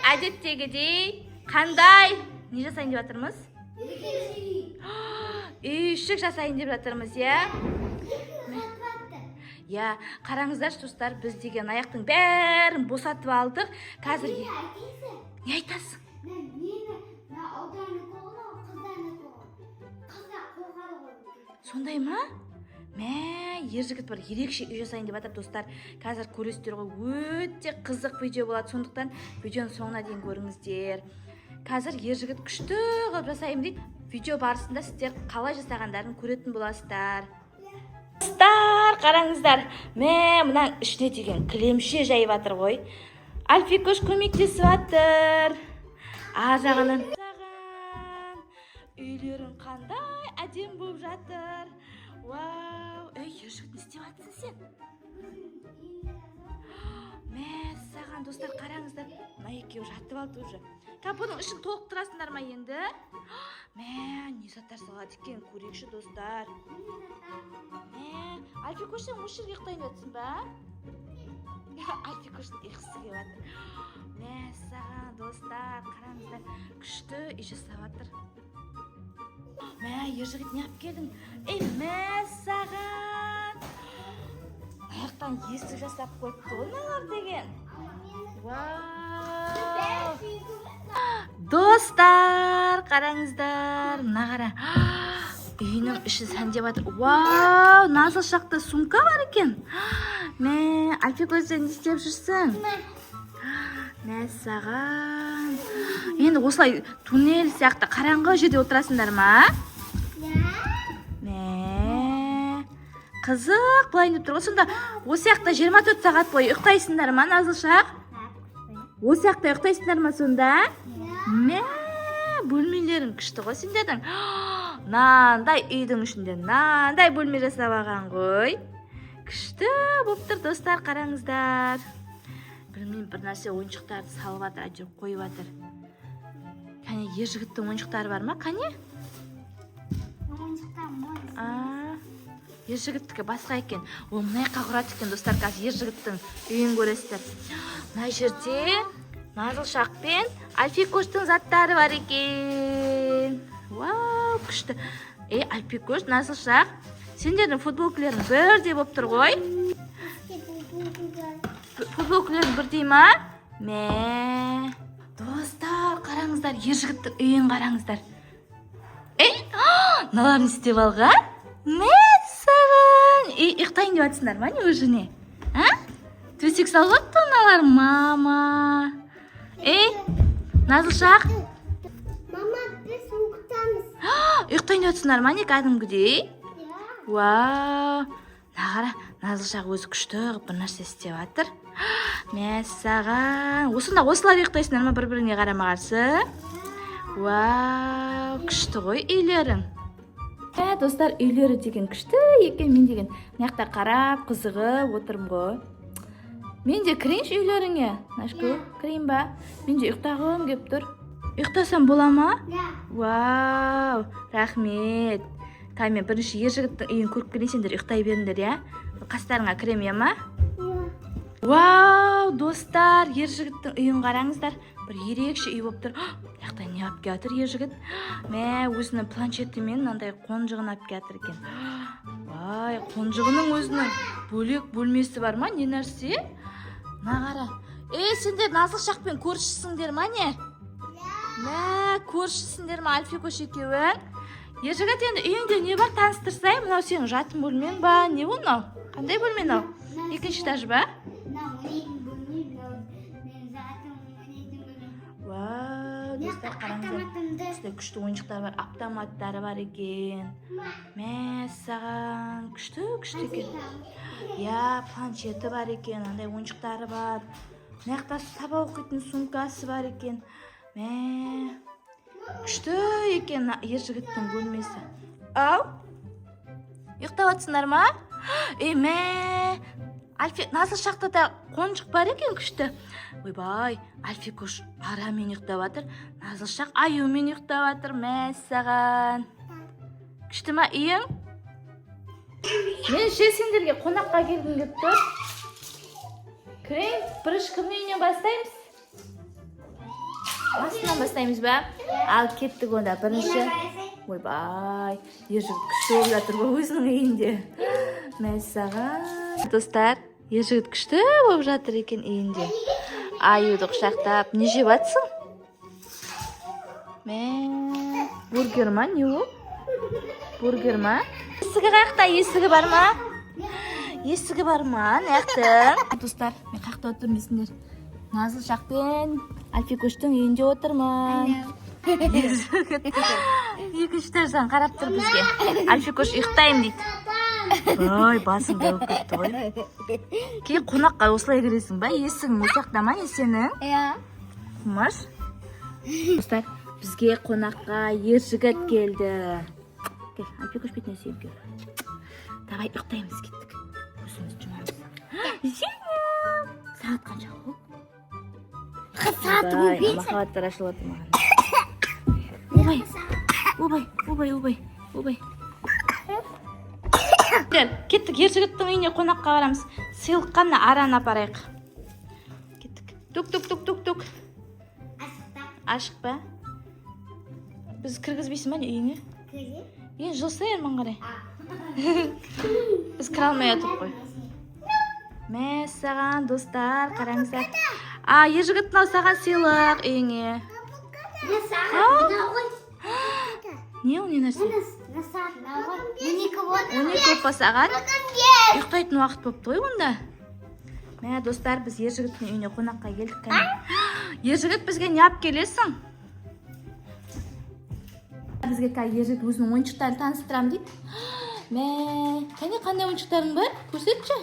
Әдеттегідей қандай не жасайын деп жатырмыз? Үйшік жасайын деп жатырмыз, иә? Иә, қараңыздаршы, достар, біз деген аяқтың бәрін босатып алдық. Қазір не айтасың? Мені мына қыздар қорқады ғой. Сондай ма? Мә, ер жігіт бір ерекше үй жасайын деп жатыр, достар. Қазір көресіздер ғой, өте қызық видео болады, сондықтан видеоның соңына дейін көріңіздер. Қазір ер жігіт күшті қылып жасаймын дейді. Видео барысында сіздер қалай жасағандарын көретін боласыздар. Достар, қараңыздар, мә, мынаның ішіне деген кілемше жайып жатыр ғой. Альфикош көмектесіп жатыр. Ар жағынан саған үйлерің қандай әдемі болып жатыр! Вау! Ей, ер жігіт, не істеп жатырсың сен? Мәссаған, достар, қараңыздар, мына екеуі жатып алды уже. Бұның ішін толықтырасыңдар ма енді? Мә, не заттар салады екен, көрейікші, достар. Мә, Альфикош, сен осы жерге ұйықтайын деп жатырсың ба? Альфикоштың ұйқысы келіп жатыр. Мәссаған, достар, қараңыздар, күшті үй жасап жатыр. Мә, ер жігіт, не алып келдің? Ей, мәссаған, аяқтан есік жасап қойыпты ғой мыналар деген. Вау! Достар, қараңыздар, мына қара, үйінің іші сәндеп жатыр. Вау, Назыл жақта сумка бар екен. Мә, Альфикош, сен не істеп жүрсің? Мәссаған, енді осылай туннель сияқты қараңғы жерде отырасыңдар ма? Мә, қызық болайын деп тұр ғой. Сонда осы жақта 24 сағат бойы ұйықтайсыңдар ма, Назылшақ? Осы жақта ұйықтайсыңдар ма сонда? Мә, бөлмелерің күшті ғой сендердің. Мынандай үйдің ішінде мынандай бөлме жасап алған ғой, күшті болып тұр. Достар, қараңыздар, білмеймін, бір нәрсе, ойыншықтарды салып жатыр, әйтеуір қойып жатыр. Кәне, ер жігіттің ойыншықтары бар ма, қане? Ойыншықтар. А, ер жігіттікі басқа екен. Ол мына жаққа құрады екен. Достар, қазір ер жігіттің үйін көресіздер. Мына жерде Назылшақ пен Альфикоштың заттары бар екен. Вау, күшті! Ей, Альфикош, Назылшақ, сендердің футболкалерің бірдей болып тұр ғой. Футболкалерің бірдей ма? Мә, достар, қараңыздар, ер жігіттің үйін қараңыздар. Ей, мыналар не істеп алған? Мәссаған! Ей, ұйықтайын деп жатсыңдар ма, не уже, не? А, төсек салып алыпты мыналар. Мама, ей, Назылшақ! Мама, біз ұйықтамыз. Ұйықтайын деп жатсыңдар ма, не, кәдімгідей? Иә. Вау, мына қара, Назылшақ өзі күшті қылып бір нәрсе істеп жатыр. Мәссаған, осында осылар ұйықтайсыңдар ма бір біріңе қарама қарсы? Вау, күшті ғой үйлерің! Ә, достар, үйлері деген күшті екен. Мен деген мына жақта қарап, қызығып отырмын ғой. Мен де кірейінші үйлеріңе, Нашку, кірейін ба? Мен де ұйықтағым келіп тұр. Ұйықтасам бола ма? Иә. Вау, рахмет! Кәне, мен бірінші ер жігіттің үйін көріп келейін, сендер ұйықтай беріңдер, иә? Қастарыңа кіремін, иә ма? Иә. Вау, достар, ер жігіттің үйін қараңыздар, бір ерекше үй болып тұр. Мына жақта не алып келатыр ер жігіт? Мә, өзінің планшеті мен мынандай қонжығын алып келатыр екен. Вай, қонжығының өзінің бөлек бөлмесі бар ма, не нәрсе? Мына қара. Ей, сендер Назылшақпен көршісіңдер ма, не? Мә, көршісіңдер ма, Альфикош екеуің? Ер жігіт, енді үйіңде не бар, таныстырсай. Мынау сенің жатын бөлмең ба, не ол мынау? Қандай бөлме мынау? Екінші этаж ба? Мынау ойнайтын бөлме, мынау менің жатын, ойнайтын бөлмем. Вау, достар, қараңыздар! Автоматымды. Осындай күшті ойыншықтар бар, автоматтары бар екен. Мәссаған, күшті, күшті екен. Иә, планшеті бар екен, андай ойыншықтары бар. Мына жақта сабақ оқитын сумкасы бар екен. Мә, күшті екен ер жігіттің бөлмесі. Ау, ұйықтап жатсыңдар ма? Ей, мә, Альфи, Назыл жақта да қонжық бар екен, күшті. Ойбай, Альфикош арамен ұйықтап жатыр, Назылшақ аюмен ұйықтап жатыр. Мәссаған, күшті ма үйің? Мен ше, сендерге қонаққа келгім келіп тұр. Кірейін. Бірінші кімнің үйінен бастаймыз? Астынан бастаймыз ба? Ал кеттік онда бірінші. Ойбай, Ержігіт күшті болып жатыр ғой өзінің үйінде. Мәссаған. Достар, Ержігіт күшті болып жатыр екен үйінде. Аюды құшақтап, не жеп жатсың? Мә, бургер ма, не ол? Бургер ма? Есігі қаяқта? Есігі бар ма? Есігі бар ма? Мына. Достар, мен қаяқта отырмын дейсіңдер? Назлышақ пен Альфикоштың үйінде отырмын. Ержігіт екінші этаждан қарап тұр бізге. Альфикош ұйықтаймын дейді. Ой, басым дәуіп кетті ғой. Кейін қонаққа осылай кіресің ба? Есігің осы жақта ма, не сенің? Иә. Маш? Достар, бізге қонаққа Ержігіт келді. Кел, Альфикош, бетіне сүйіп кел. Давай ұйықтаймыз, кеттік. Көзімізді жұмамыз. Зейнеп! Сағат қанша ол? Сағат Ойбай, 15. махаббаттар ашылып жатыр маған. Ойбай, ойбай, ойбай, ойбай, ойбай. Кел, кеттік, Ержігіттің үйіне қонаққа барамыз. Сыйлыққа мына араны апарайық. Кеттік. Тук, тук, тук, тук, тук. Ашықта. Ашық па? Біз кіргізбейсің ба не үйіңе? Кірген. Енді жылса ерман қарай. Біз кіре алмай жатырмық қой. Мәссаған, достар, қараңыздар. А, Ержігіт, мынау саған сыйлық үйіңе. Мына сағат мынау ғой. Не ол, не нәрсе? Мына сағат мынау ғой. 12 болды. 12 болып па сағат? Ұйықтайтын уақыт болыпты ғой онда. Мә, достар, біз Ержігіттің үйіне қонаққа келдік кәне. Ержігіт, бізге не алып келесің? Бізге қазір Ержігіт өзінің ойыншықтарын таныстырамын дейді. Мә, кәне, қандай ойыншықтарың бар? Көрсетші.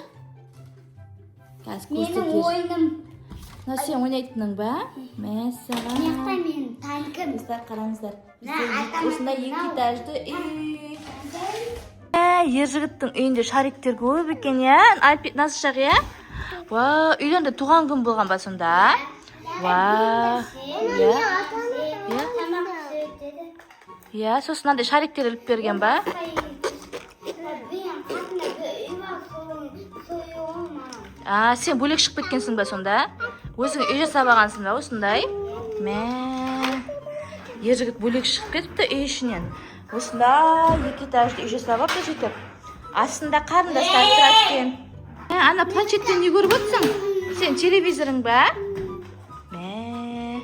Қазір Менің көрсетер. ойыным. Мынау сен ойнайтының ба? Мәссаған. Мына жақта менің танкім. Достар, қараңыздар. Мына Бізде атам- осындай екі мынау. этажды үй. Ә, Ержігіттің үйінде шариктер көп екен, иә? Альпи Назшақ, иә? Уа, үйлерінде туған күн болған ба сонда? Уа. Иә. Иә. Иә, сосын мынандай шариктер іліп берген ба? А, сен бөлек шығып кеткенсің ба сонда? Өзің үй жасап алғансың ба осындай? Мә. Ержігіт бөлек шығып кетіпті үй ішінен. Осындай екі этажды үй жасап алыпты сөйтіп. Астында қарындастары тұрады екен. Мә, ана планшеттен не көріп отырсың? Сен телевизорың ба? Мә.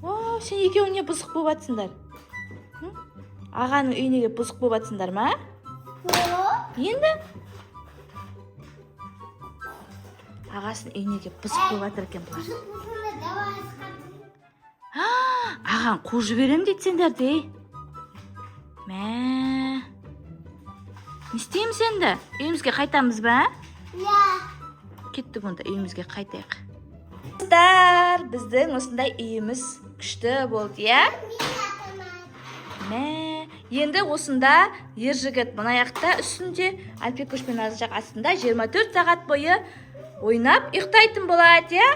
О, сен екеуің не бұзық болып жатсыңдар? М? Ағаның үйіне келіп бұзық болып жатсыңдар ма? Енді? Ағасының үйіне келіп бұзық болып жатыр екен бұлар. Ағаң қуып жіберемін дейді сендерді, ей. Мә. Не істейміз енді? Үйімізге қайтамыз ба? Кеттік онда, үйімізге қайтайық. Достар, біздің осындай үйіміз күшті болды, иә? Мә, енді осында Ержігіт мына жақта үстінде, Альпикош пен Назлыжақ астында 24 сағат бойы ойнап ұйықтайтын болады, иә?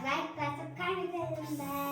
Лайк басып, коммент.